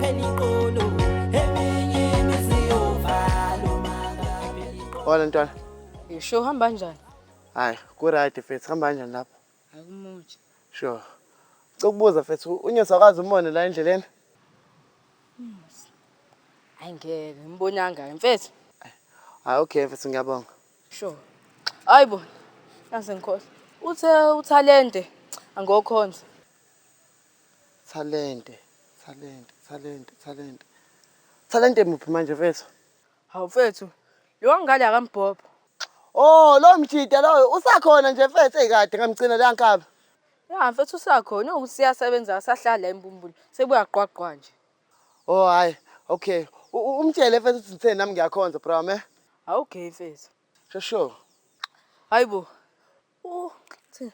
Makaphela iqolo, eminye imizi yovalo makaphela iqolo. Hola ntwana. Sho hamba kanjani? Hayi, ku-right mfethu, hamba kanjani lapho? Akumuthi. Sure. Cela ukubuza mfethu, uNyosi akaze umbone la endleleni? Hayi ngeke, ngimbonanga mfethu. Hayi okay mfethu ngiyabonga. Sure. Hayibo. Nase ngikhohlwa. Uthe uthalente angokhonza. Talente, talente, talente, talente. Talente muphi manje mfethu? Hawu mfethu, lo wangale akambhobho. Oh, lo mjida loyo usakhona nje mfethu ekade ngamgcina la nkabi. Ya mfethu usakhona ukuthi siyasebenza asahlala embumbulu. Sebuya gqwagqwa nje. Oh hayi, okay. Umtshele mfethu ukuthi ngithe nami ngiyakhonza bro, me. Hawu okay mfethu. Sure sure. Hayibo. U thina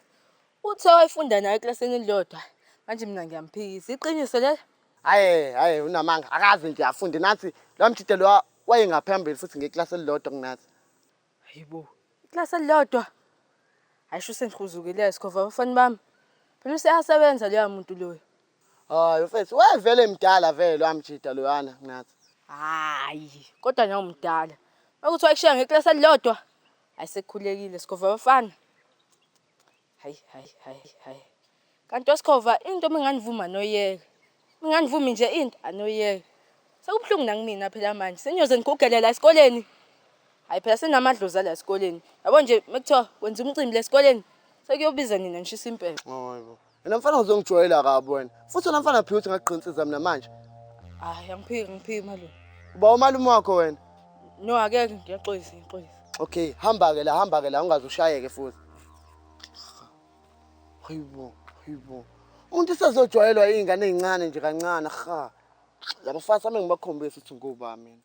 uthe wayefunda naye eklasini elilodwa. Manje mina ngiyamphikisa. Iqiniso lelo? Hayi, hayi unamanga. Akaze nje afunde nathi lo mjida lo wayengaphambili futhi ngeklasi elilodwa kunathi. Hayibo. Iklasi elilodwa. Hayi sho sengihuzukile sikhova abafana bami. Phela useyasebenza loya muntu loyo. Hayi mfethu, wayevele mdala vele wamjida loyana kunathi. Hayi, kodwa nawe umdala. Ukuthi wayekushiya ngeklasi elilodwa. Hayi sekukhulekile sikhova abafana. Hayi hayi hayi hayi. Kanti wesikhova into minganivuma noyeka. Minganivumi nje into anoyeka. Sekubuhlungu nakumina phela manje. Seniyoze nigugele la esikoleni. Hayi phela senamadlozi la esikoleni. Yabo nje mekuthiwa kwenza umcimbi la esikoleni sekuyobiza nina nishisa impepho. Hayibo. Wena mfana uzongijwayela kabi wena. Futhi wena mfana phiwe ukuthi ngagqinsiza mina manje. Hayi angiphiki ngiphiki malume. Uba umalume wakho wena. No akeke ngiyaxolisa ngiyaxolisa. Okay, hamba ke la, hamba ke la ungaze ushayeke futhi. Hayibo, hayibo. Umuntu usezojwayelwa izingane ezincane nje kancane ha. Laba fasa ame ngibakhombisa ukuthi ngobani mina.